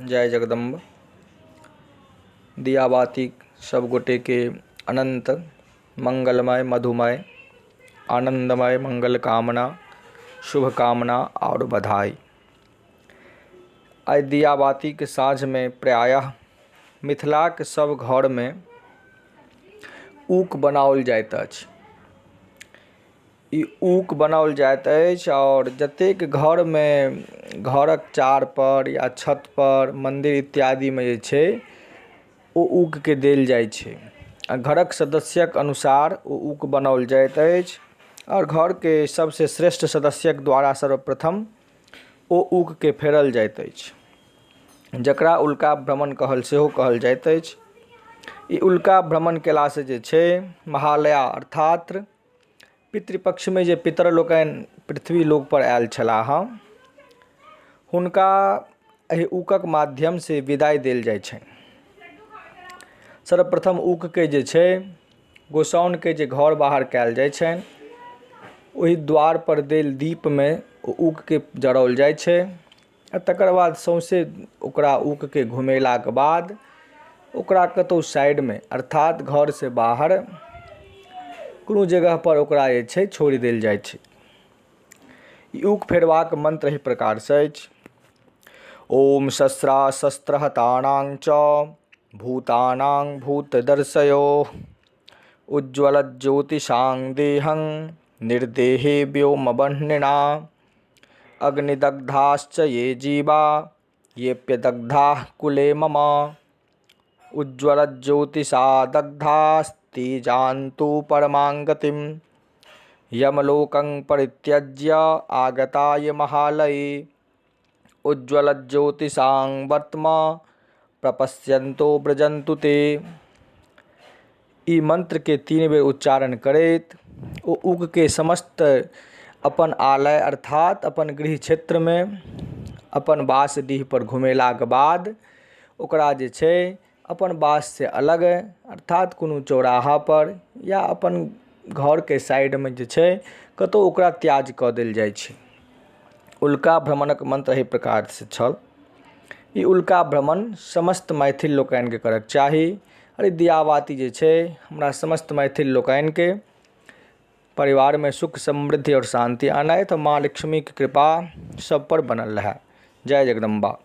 जय जगदम्ब। दियाबाती सब गोटे के अनंत मंगलमय मधुमय आनंदमय मंगल कामना शुभकामना और बधाई। आइ दियाबाती के साँझ में प्रायः मिथिलाक सब घर में ऊक बनाओल जाइत अछि। ई ऊक बनाओल जाइत अछि और जतेक घर में घरक चार पर या छत पर मंदिर इत्यादि में जे छै ओ ऊक के देल जाय छै। आ घरक सदस्यक अनुसार ओ ऊक बनाओल जाइत अछि और घर के सबसे श्रेष्ठ सदस्यक द्वारा सर्वप्रथम ओ ऊक के फेरल जाइत अछि, जकरा उल्का भ्रमण कहल सेहो कहल जाइत अछि। ई उल्का भ्रमण केला से जे छै महालया अर्थात पितृपक्ष में जे पितर लोकनि पृथ्वी लोक पर आयल छलाह हुनका एहि ऊकक माध्यम से विदाई देल जाय छनि। सर्वप्रथम ऊक के जे छै गोसाउन के जे घर बाहर कयल जाय छनि ओहि द्वार पर देल दीप में ओ ऊक के जराओल जाय छै आ तकर बाद सौंसे ओकरा ऊक के घुमेलाक बाद ओकरा कतौ साइड में अर्थात घर से बाहर कोनो जगह पर ओकरा जे छै छोड़ि देल जाय छै। ई ऊक फेरबाक मंत्र एहि प्रकार से अछि। ओम शस्त्रा शस्त्रहतानां च भूतानां भूतदर्शयो उज्ज्वल ज्योतिषां देहं निर्देहे व्योमवह्निना अग्निदग्धाश्च ये जीवा येप्यदग्धाः कुले मम उज्ज्वल ज्योतिषा दग्धास्ते जान्तु परमां गतिं यमलोकं परित्यज्य आगताय महालये उज्ज्वल ज्योतिषां वर्त्म प्रपश्यन्तो व्रजन्तु ते। ई मंत्र के 3 बेर उच्चारण करैत ओ उग के समस्त अपन आलय अर्थात अपन गृह क्षेत्र में अपन वासडीह पर घुमेलाक बाद ओकरा जे छै अपन वास से अलग अर्थात कोनो चौराहा पर या अपन घर के साइड में जे छै कतौ ओकरा त्याज कऽ देल जाय छै। उल्का भ्रमणक मंत्र एहि प्रकार से छल। ई उल्का भ्रमण समस्त मैथिल लोकनि के करक चाही। अरे दियाबाती जे छै हमरा समस्त मैथिल लोकनि के परिवार में सुख समृद्धि और शांति आनय, तो माँ लक्ष्मी के कृपा सब पर बनल रहे। जय जगदम्बा।